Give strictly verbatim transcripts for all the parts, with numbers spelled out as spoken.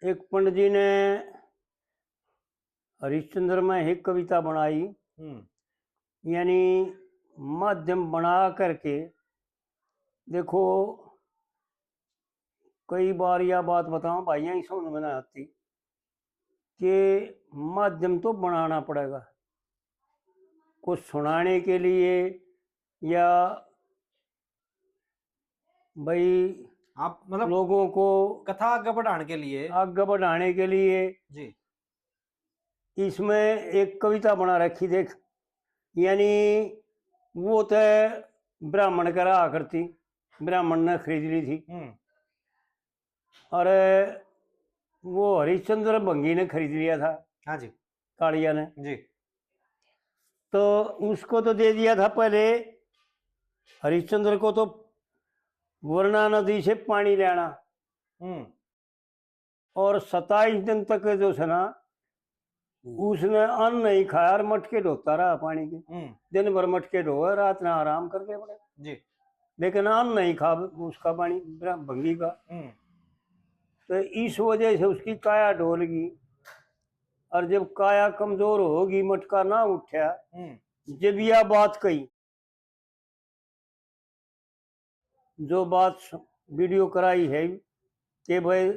एक पंडित जी ने हरिश्चंद्र में एक कविता बनाई, हम्म। यानी माध्यम बना करके। देखो, कई बार यह बात बताऊं भाइयां, ही समझ में ना आती कि माध्यम तो बनाना पड़ेगा, कुछ सुनाने के लिए या भाई आप मतलब लोगों को कथा आगे बढ़ाने के लिए। आगे बढ़ाने के लिए। जी। इसमें एक कविता बना रखी, देख, यानी वो तो ब्राह्मण का रहा करती, ब्राह्मण ने खरीद ली थी। हम्म। और वो हरिश्चंद्र भंगी ने खरीद लिया था। हाँ जी। कालिया ने। जी। तो उसको तो दे दिया था पहले, हरिश्चंद्र को तो वरुणा नदी से पानी लेना। हम्म। और सत्ताईस दिन तक जो है ना, उसने अन्न नहीं खाया और मटके ढोता रहा पानी के। हम्म। दिन भर मटके ढोए, रात ने आराम करके पड़े। जी। लेकिन अन्न नहीं खा उसका पानी, ब्रह्म भंगी का। हम्म। तो इस वजह से उसकी काया डोल गई, और जब काया कमजोर होगी, मटका ना उठा, हम्म। जब यह बात कही, जो बात वीडियो कराई है कि भाई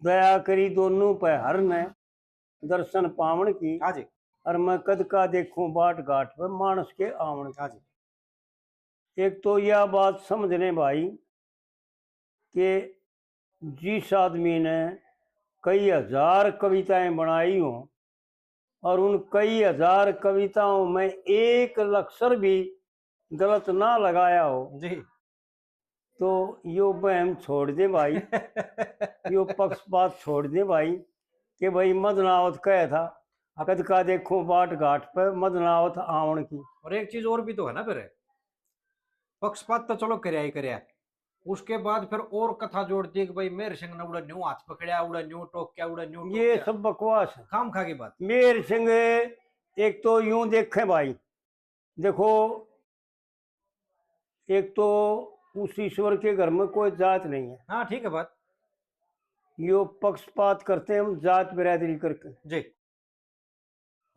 दया करी दोनों पे हर ने दर्शन पावण की। हाँ जी। और मैं कद का देखूं बाट घाट पे मानस के आवण की। हाँ जी। एक तो यह बात समझ लें भाई कि जिस आदमी ने कई हजार कविताएं बनाई हों और उन कई हजार कविताओं में एक अक्षर भी गलत ना लगाया हो, जी। तो यो बहम छोड़ दे भाई, यो पक्षपात छोड़ दे भाई, कि भाई मदनावत कहे था, कद का देखो बाट घाट पे मदनावत आवण की। और एक चीज और भी तो है ना फिर, पक्षपात तो चलो करया ही करया, उसके बाद फिर और कथा जोड़ती है कि भाई मेहर सिंह ने उड़ा न्यू हाथ पकड़या, उड़ा न्यू टोक्या, उड़ा न्यू ये टोक्या। सब बकवास है। खाम खा की बात। मेहर सिंह एक तो यूं देखें भाई, देखो, एक तो उस ईश्वर के घर में कोई जात नहीं है। हाँ, ठीक है बात। यो पक्षपात करते हैं हम जात बिरादरी करके। जी।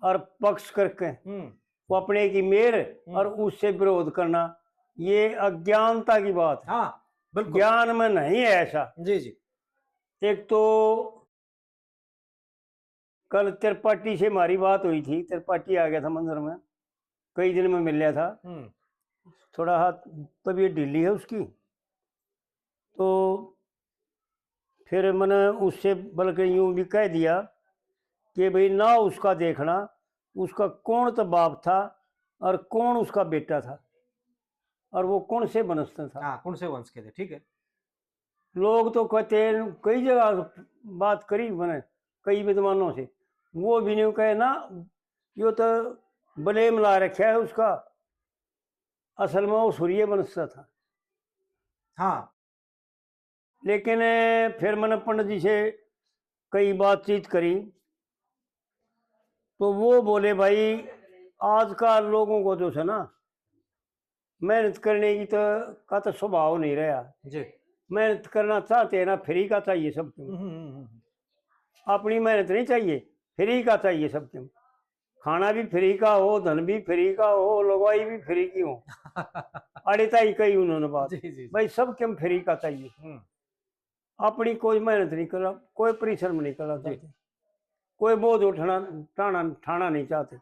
और पक्ष करके हम्म। वो अपने की मेहर हम्म। और उससे विरोध करना, ये अज्ञानता की बात है। हाँ, बिल्कुल। ज्ञान में नहीं है ऐसा। जी, जी। एक तो कल त्रिपाठी से हमारी बात हुई थी, त्रिपाठी आ गया था मंदिर में, कई दिन में मिल लिया था। हम्म। थोड़ा हाथ तबीयत ढीली है उसकी, तो फिर मैंने उससे बल्कि यूं भी कह दिया कि भाई ना उसका देखना, उसका कौन तो बाप था और कौन उसका बेटा था और वो कौन से वंश से था। हाँ, कौन से वंश के थे, ठीक है। लोग तो कहते हैं, कई जगह बात करी मैंने कई विद्वानों से, वो भी नहीं कहे ना, यो तो ब्लेम ला रखा है उसका, असल में वो सूर्य वंश से था। हाँ। लेकिन फिर मैंने पंडित जी से कई बातचीत करी, तो वो बोले, भाई, आजकल लोगों को जो है ना, मेहनत करने की तो, का तो स्वभाव नहीं रहा। जी। मेहनत करना चाहते हैं ना, फ्री का चाहिए सबको। हम्म, हम्म, हम्म। अपनी मेहनत नहीं चाहिए, फ्री का चाहिए सबको। खाना भी फ्री का हो, धन भी फ्री का हो, लुगाई भी फ्री की हो। अड़े ताई कही उन्होंने बात, जी, जी, जी। भाई, सबके हम फ्री का चाहिए। हम्म। अपनी कोई मेहनत नहीं करना, कोई परिश्रम नहीं करना जी। चाहते, कोई बोझ उठना, टाना, ठाना नहीं चाहते।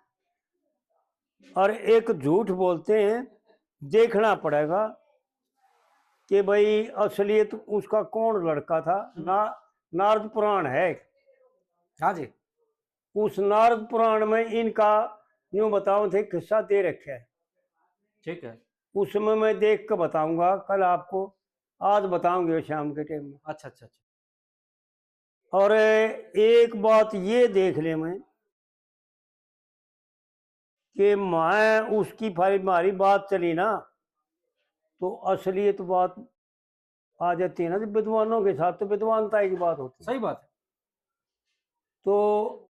और एक झूठ बोलते हैं, देखना पड़ेगा कि भाई, असलियत उसका कौन लड़का था। हम्म। ना, नारद पुराण है। हाँ जी। उस नारद पुराण में इनका यूं बताओ थे, किस्सा दे रखे है। ठीक है। उसमें मैं देख के बताऊंगा कल आपको, आज बताऊंगे शाम के टाइम में। अच्छा, अच्छा, अच्छा। और एक बात ये देख ले मैं कि मैं उसकी फारी, हमारी बात चली ना, तो असलियत बात आ जाती है ना, तो विद्वानों के साथ तो विद्वानता की बात होती है। सही बात है। तो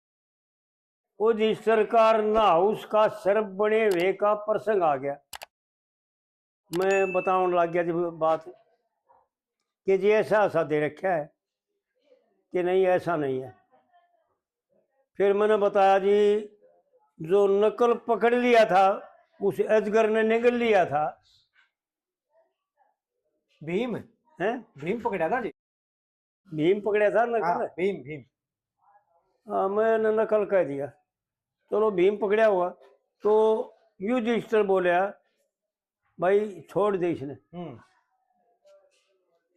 वो जिस सरकार ना उसका सिर बने हुए का प्रसंग आ गया, मैं बतावन लग गया जब बात कि जी ऐसा ऐसा दे रखा है कि नहीं, ऐसा नहीं है। फिर मैंने बताया जी, जो नकल पकड़ लिया था, उस अजगर ने निगल लिया था। भीम? हैं? भीम पकड़ा था जी। भीम पकड़ा था नकल? हाँ, भीम, भीम। हाँ, मैंने नकल कह दिया। चलो, भीम पकड़ा हुआ। तो युधिष्ठिर बोला, भाई, छोड़ दे इसने। हम्म।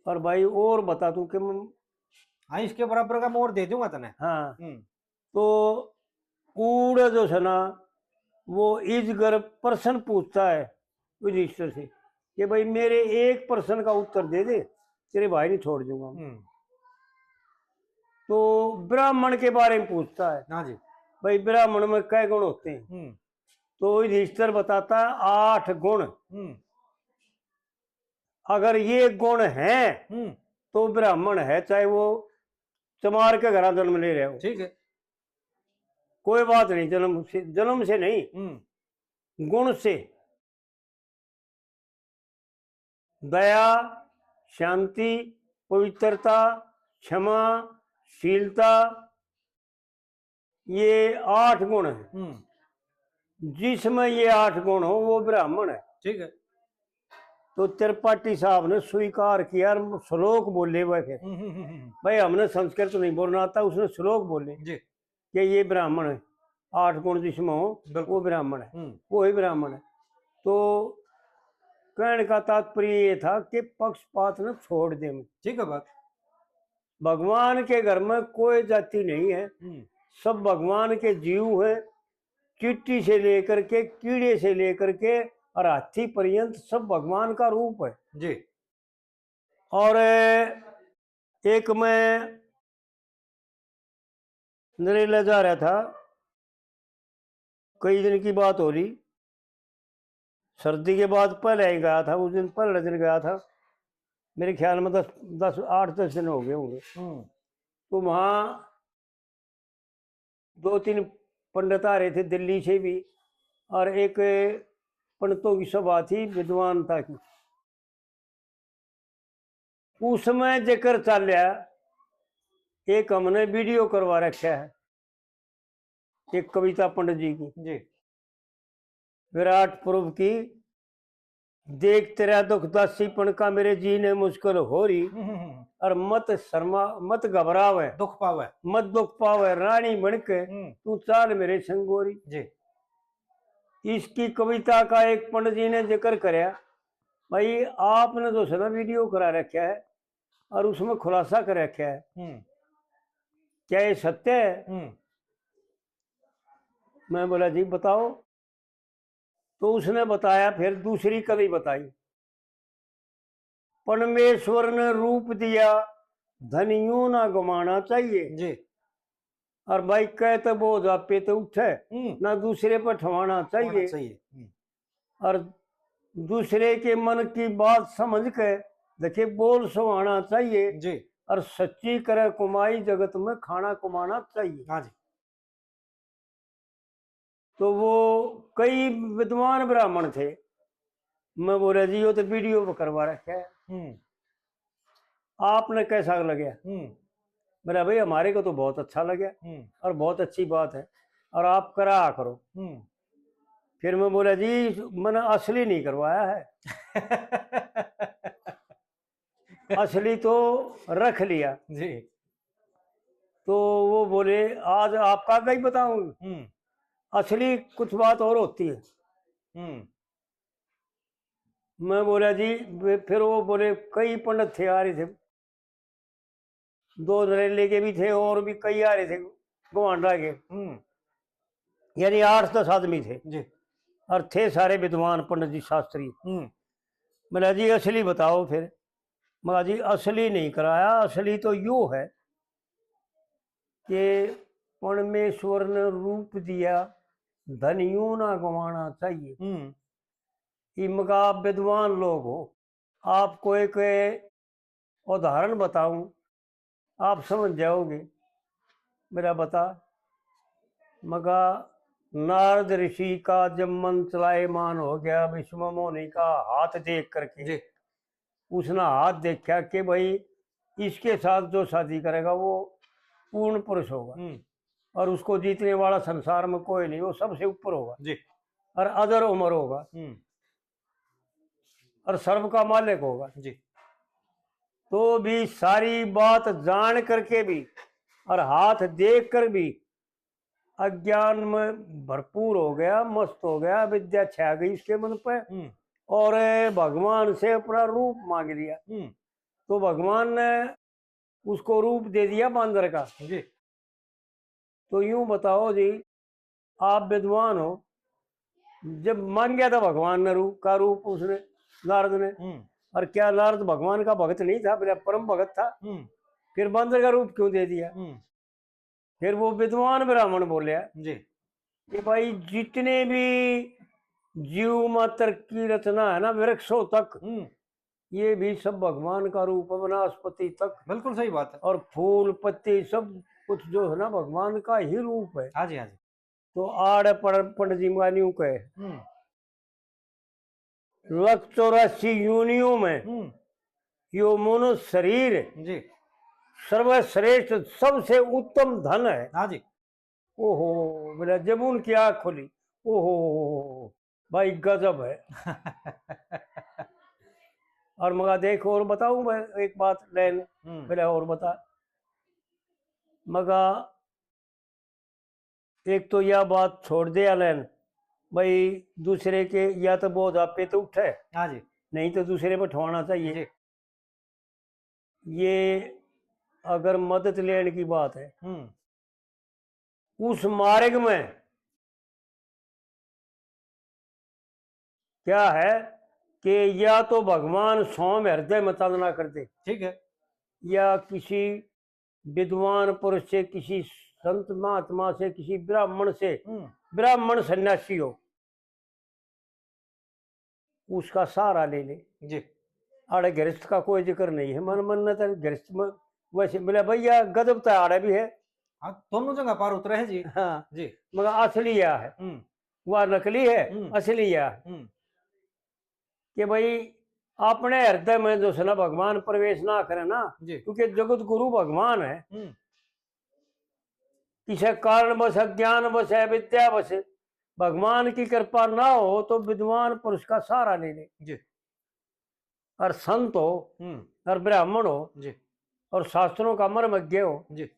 और भाई, और बता तू कि मैं हाँ, इसके बराबर का मैं और दे दूंगा तने। हाँ। हम्म। तो कूड़े जो है ना, वो अजगर प्रश्न पूछता है युधिष्ठिर से कि भाई, मेरे एक प्रश्न का उत्तर दे दे, तेरे भाई नहीं छोड़ दूंगा। हम्म। तो ब्राह्मण के बारे में पूछता है। हाँ जी। भाई, ब्राह्मण में कै गुण होते हैं? हम्म। तो युधिष्ठिर बताता है, आठ गुण। हम्म। अगर ये गुण हैं, हम्म। तो ब्राह्मण है, चाहे वो चमार के घरां जन्म ले रहे हो। ठीक है। कोई बात नहीं, जन्म से, जन्म से नहीं, हम्म। गुण से। दया, शांति, पवित्रता, क्षमा, शीलता, ये आठ गुण हैं। हम्म। जिसमें ये आठ गुण हो, वो ब्राह्मण है। ठीक है। तो त्रिपाठी साहब ने स्वीकार किया और श्लोक बोले वह फिर। हम्म, हम्म, हम्म, हम्म। भाई, हमने संस्कृत नहीं बोलना आता, उसने श्लोक बोले जी। कि ये ब्राह्मण है, आठ गुण जिसमें हो, बिल्कुल। वो ब्राह्मण है, हम्म। वो ही ब्राह्मण है। तो कहने का तात्पर्य ये था कि पक्षपात न छोड़ दे। ठीक है बात। भगवान के घर में कोई जाति नहीं है, हम्म। सब भगवान के जीव हैं, चींटी से लेकर के, कीड़े से लेकर के और हाथी पर्यंत सब भगवान का रूप है। जी। और एक मैं नरेला जा रहा था, कई दिन की बात हो रही, सर्दी के बाद पहले ही गया था, उस दिन पहले दिन गया था, मेरे ख्याल में दस, दस, आठ दस दिन हो गए होंगे। हम्म। तो वहाँ दो तीन पंडित आ रहे थे दिल्ली से भी, और एक पंडितों की सभा थी विद्वानता की, उसमें जिक्र चाल्या, एक हमने वीडियो करवा रखा है, एक कविता पंडित जी की। जी। विराट प्रूफ की, देख तेरा दुख दासीपन का मेरे जीने मुश्किल हो रही, हम्म, हम्म, हम्म। और मत शर्मा, मत घबरावे, दुख पावे। मत दुख पावे, रानी बन के हम्म। तू चाल मेरे संग गोरी। जी। इसकी कविता का एक पंडित जी ने जिक्र करया, भाई, आपने जो है ना वीडियो करा रखा है और उसमें खुलासा कर रखा है, हम्म। क्या ये सत्य है? हम्म। मैं बोला, जी बताओ। तो उसने बताया, फिर दूसरी कली बताई, परमेश्वर ने रूप दिया, धन यूं ना गमाना चाहिए। जी। और भाई, कह तो बोझ आपे तो उठे, हम्म। ना दूसरे पर ठवाना चाहिए। होना चाहिए। हम्म। और दूसरे के मन की बात समझ के, देखिए, बोल सुहाना चाहिए। जी। और सच्ची करे कमाई जगत में खाना कमाना चाहिए। हाँ जी। तो वो कई विद्वान ब्राह्मण थे। मैं बोला, जी, यो तो वीडियो करवा रखा है, हम्म। आपने कैसा लगे? हम्म। मेरा भाई, हमारे को तो बहुत अच्छा लगे हम्म। और बहुत अच्छी बात है, और आप करा करो। हम्म। फिर मैं बोला, जी, मैंने असली नहीं करवाया है। असली तो रख लिया। जी। तो वो बोले, आज आपका कहीं बताऊं, हम्म। असली कुछ बात और होती है। हम्म। मैं बोला, जी, वे-, फिर वो बोले, कई पंडित थे, आ रहे थे, दो नरेले के भी थे और भी कई आ रहे थे, गवांडा के, हम्म। यानी आठ दस आदमी थे। जी। और थे सारे विद्वान, पंडित जी, शास्त्री। हम्म। बोला, जी, असली बताओ फिर। मगा, जी, असली नहीं कराया, असली तो यो है कि परमेश्वर ने रूप दिया, धन यूं ना गंवाना चाहिए। हम्म। इमका विद्वान लोग हो, आपको एक उदाहरण बताऊं, आप समझ जाओगे। मेरा बता, मगा, नारद ऋषि का जब मन चलायमान हो गया विश्व मोहिनी का हाथ देख करके, जी। उसने हाथ देखा कि भाई, इसके साथ जो शादी करेगा वो पूर्ण पुरुष होगा। हम्म। और उसको जीतने वाला संसार में कोई नहीं, वो सबसे ऊपर होगा। जी। और अजर अमर होगा। हम्म। और सर्व का मालिक होगा। जी। तो भी सारी बात जान करके भी और हाथ देख कर भी अज्ञान में भरपूर हो गया, मस्त हो गया, विद्या छा गई उसके मन पे। हम्म। और भगवान से अपना रूप मांग लिया। हम्म। तो भगवान ने उसको रूप दे दिया बांदर का। जी। तो यूं बताओ जी, आप विद्वान हो, जब मांग्या था भगवान ने रूप का, रूप उसने, नारद ने, हम्म। और क्या नारद भगवान का भगत नहीं था, बोले परम भगत था, हम्म। फिर बांदर का रूप क्यों दे दिया? हम्म। फिर वो विद्वान ब्राह्मण बोले जी। कि भाई, जितने भी जीव मात्र की रचना है ना, वृक्षों तक, हम्म। ये भी सब भगवान का रूप है, वनस्पति तक। बिल्कुल सही बात है। और फूल पत्ते सब कुछ जो है ना, भगवान का ही रूप है। हाँ जी, हाँ जी। तो आड़ पड़-, पंडित जी का न्यू कहे, हम्म। लख चौरासी योनियों में हम्म। यो मनुष्य शरीर जी। सर्वश्रेष्ठ, सबसे उत्तम धन है। हाँ जी। ओहो, बोला, जब उनकी आँख खोली, ओहो, भाई गजब है। और मगा देख, और बताऊं मैं एक बात, लाइन, हम्म। बोले, और बता। मगा एक तो यह बात छोड़ दे, लाइन, भाई, दूसरे के या तो बोझ आप पे तो उठे, हाँ जी। नहीं तो दूसरे पर ठवाना चाहिए। जी। ये अगर मदद लेने की बात है, हम्म। उस मार्ग में क्या है कि या तो भगवान स्वामी हृदय में चांदना कर दे, ठीक है। या किसी विद्वान पुरुष से, किसी संत महात्मा से, किसी ब्राह्मण से, हम्म। ब्राह्मण सन्यासी हो, उसका सहारा ले ले। जी। आड़े गृहस्थ का कोई जिक्र नहीं है, मन मन न तो गृहस्थ में वैसे मिला भैया, गजब तो आड़े भी है। हाँ, दोनों जगह पार उतरे है जी। हाँ। जी। मगर असली या है, हम्म। वह नकली है, हम्म। असली या है। हम्म। कि भाई, अपने हृदय में जो है ना भगवान प्रवेश ना करे ना, जी। क्योंकि जगत गुरु भगवान है। हम्म। किसी कारण बस, अज्ञान बस, अविद्या बस, भगवान की कृपा ना हो तो विद्वान पुरुष का सहारा ले ले। जी। और संत हो, हम्म। और ब्राह्मण हो, जी। और शास्त्रों का मर्मज्ञ हो, जी।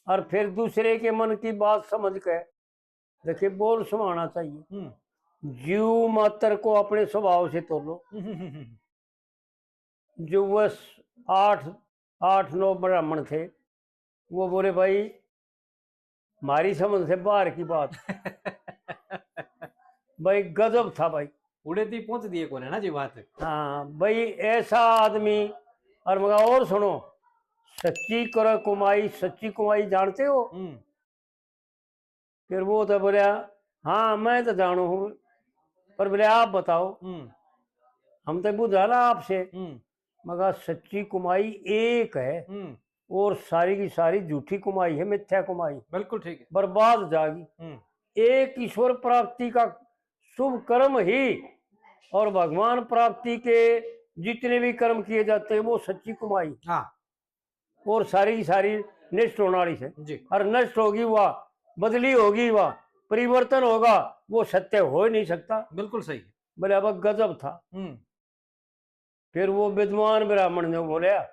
और फिर दूसरे के मन की बात समझ के, देखिए, बोल सुनाना चाहिए। हम्म। जीव मात्र को अपने स्वभाव से तोलो। हम्म, हम्म, हम्म। जो वह स-, आठ, आठ नौ ब्राह्मण थे, वो बोले, भाई, हमारी समझ से बाहर की बात। भाई, गजब था भाई। उड़े ती पहुंच दिए कोने ना जी बात। हाँ भाई, ऐसा आदमी। और मगा और सुनो, सच्ची कर कमाई, सच्ची कमाई जानते हो? हम्म। फिर वो तो बोला, हाँ, मैं तो जानू हूँ, पर बोले, आप बताओ, हम्म। हम तो बुझा ला आपसे। हम्म। मगर सच्ची कमाई एक है, हम्म। और सारी की सारी झूठी कमाई है, मिथ्या कमाई। बिल्कुल ठीक है। बर्बाद जागी। हम्म। एक ईश्वर प्राप्ति का शुभ कर्म ही, और भगवान प्राप्ति के जितने भी कर्म किए जाते हैं, वो सच्ची कमाई। हाँ। और सारी की सारी नष्ट होने वाली है। जी। और नष्ट होगी वह, बदली होगी वह, परिवर्तन होगा, वो सत्य हो ही नहीं सकता। बिल्कुल सही। बोले, अब गजब था। हम्म। फिर वो विद्वान ब्राह्मण ने बोला,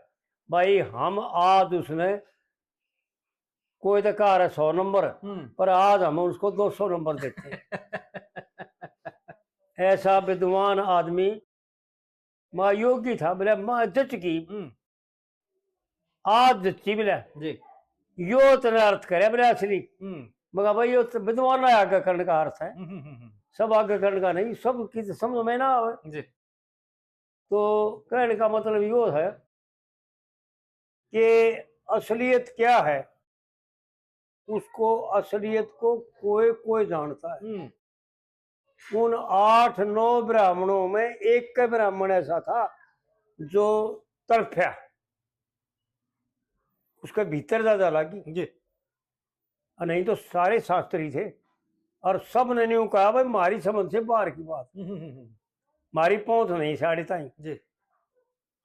भाई, हम आज उसने कोई तो कह रहा सौ नंबर, हम्म। पर आज हम उसको दो सौ नंबर देते हैं। ऐसा विद्वान आदमी, माँ योगी था, बोला, माँ जच गई। हम्म। आज जच्ची, बोला। जी। यो तेरा अर्थ करे, बोला, असली। हम्म। मगर भाई, यो तो विद्वान आगे करने का अर्थ है। हम्म, हम्म, हम्म। सब आगे करने का नहीं, सब की तो समझ में ना आवे। जी। तो कहने का मतलब यो है कि असलियत क्या है, उसको, असलियत को कोई, कोई जानता है। हम्म। उन आठ नौ ब्राह्मणों में एक के ब्राह्मण ऐसा था जो तड़फया, उसके भीतर ज्यादा लगी। जी। और नहीं तो सारे शास्त्री थे और सब ने न्यू कहा, भाई, हमारी समझ से बाहर की बात, हम्म, हम्म, हम्म। हमारी पहुंच नहीं साढ़े ताई। जी।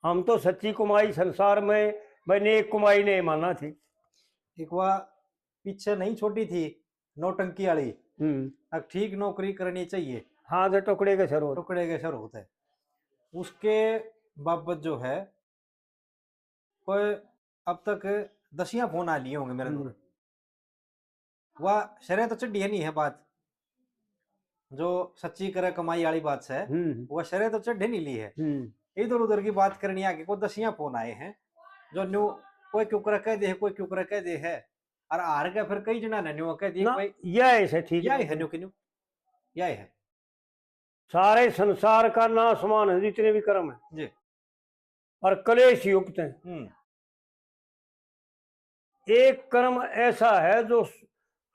हम तो सच्ची कमाई संसार में, भाई, नेक कमाई नहीं मानना थी। एक वा पीछे नहीं छोड़ी थी नौटंकी वाली, हम्म। अब ठीक नौकरी करनी चाहिए। हाँ, जो टुकड़े के सर होते। टुकड़े के सर होते। उसके बाबत जो है, कोई अब तक दसियां फोन आ लिए होंगे मेरे हम्म। दूर। वह शरे तो चढ़ी है नहीं है बात, जो सच्ची करे कमाई वाली बात से, हम्म। वह शरे तो चढ़े नहीं ली है। हम्म। इधर उधर की बात करनी आके कोई दसियां फोन आए हैं, जो न्यू कोई क्यों करे कह दे है, कोई क्यों करे कह दे है, और हार के फिर कई जना ने न्यू कह दिए ना, कोई यह ऐसे ठीक यह नहीं। है न्यू कि न्यू, यह है। सारे संसार का नाशमान है जितने भी कर्म है। जी। और कलेश युक्त है। हम्म। एक कर्म ऐसा है जो शु-,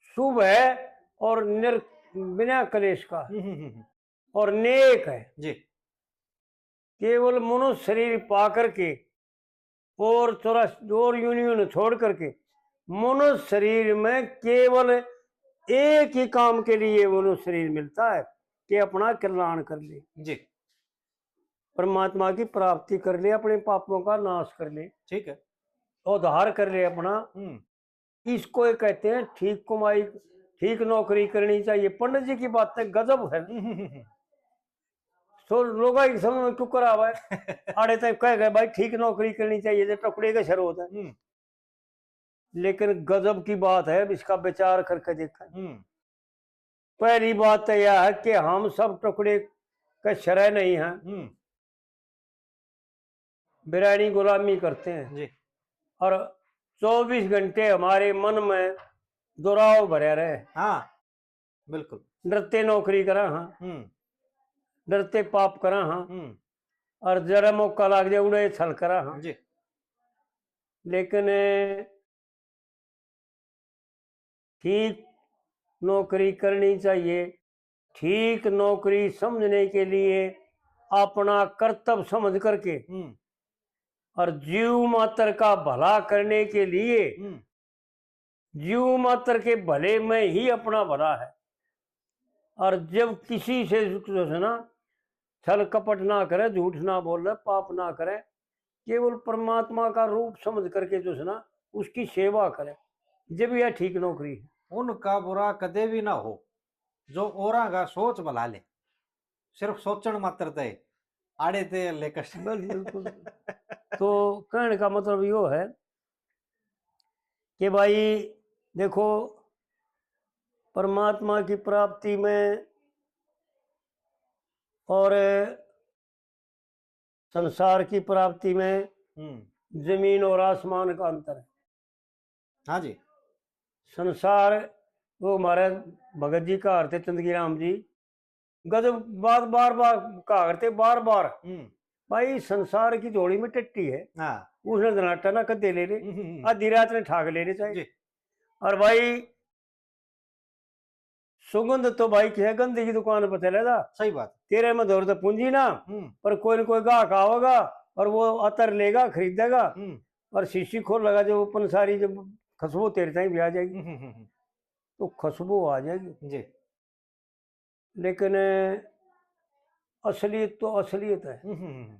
शुभ है और निर-, बिना कलेश का है। हम्म, हम्म, हम्म। और नेक है। जी। केवल मनुष्य शरीर पा करके और चौरास-, और यूनियन छोड़ करके मनुष्य शरीर में केवल एक ही काम के लिए मनुष्य शरीर मिलता है कि अपना कल्याण कर ले। जी। परमात्मा की प्राप्ति कर ले, अपने पापों का नाश कर ले, ठीक है। उद्धार कर ले अपना। हम्म। इसको ये कहते हैं ठीक कमाई, ठीक नौकरी करनी चाहिए। पंडित जी की बातें गजब है। हम्म, हम्म, हम्म। सो लोग एक समझ में क्यों करा हुआ है? आड़े तक कह गए, "भाई, ठीक नौकरी करनी चाहिए, जो टुकड़े के सर होते हैं।" हम्म। लेकिन गजब की बात है, अब इसका विचार करके देखें। हम्म। पहली बात तो यह है कि हम सब टुकड़े के सरे नहीं हैं। हम्म। बिरानी गुलामी करते हैं। जी। और चौबीस घंटे हमारे मन में दुराव भरया रहे। हाँ, बिल्कुल। डरते नौकरी करा हाँ, हम्म। डरते पाप करा हाँ, हम्म। और जरा मौका लाग जाए उड़े छल करा हाँ। जी। लेकिन ठीक नौकरी करनी चाहिए। ठीक नौकरी समझने के लिए अपना कर्तव्य समझ करके हम्म। और जीव मात्र का भला करने के लिए हम्म। जीव मात्र के भले में ही अपना भला है। और जब किसी से जो है ना, छल कपट ना करे, झूठ ना बोले, पाप ना करे, केवल परमात्मा का रूप समझ करके जो है ना, उसकी सेवा करे, जब यह ठीक नौकरी है। उनका बुरा कदे भी ना हो, जो औरां का सोच भला ले, सिर्फ सोचण मात्र ते आड़े ते ले कष्ट। बस बिल्कुल। तो कहने का मतलब यो है कि भाई देखो, परमात्मा की प्राप्ति में और संसार की प्राप्ति में हम्म। जमीन और आसमान का अंतर है। हाँ जी। संसार, वो हमारे भगत जी कहा करते, चंदगी राम जी, गजब बात बार बार कहा करते, बार बार। हम्म। भाई, संसार की झोली में टट्टी है, हाँ। उसने जनाटा ना कदे ले ले, हम्म, हम्म, हम्म। आधी रात ने ठाक ले ले चाहे। जी। और भाई, सुगंध तो भाई किसी गंदे की दुकान पर चले जा। सही बात। तेरे में दौड़ तो पूंजी ना, हम्म। पर कोई ना कोई गाहक आवेगा और वो अतर लेगा, खरीदेगा हम्म। और शीशी खोल लगा, जो अपन सारी जब खुशबू तेरे ताई भी आ जाएगी, हम्म, हम्म, हम्म। तो खुशबू आ जाएगी। जी। लेकिन असलियत तो असलियत है। हम्म, हम्म, हम्म।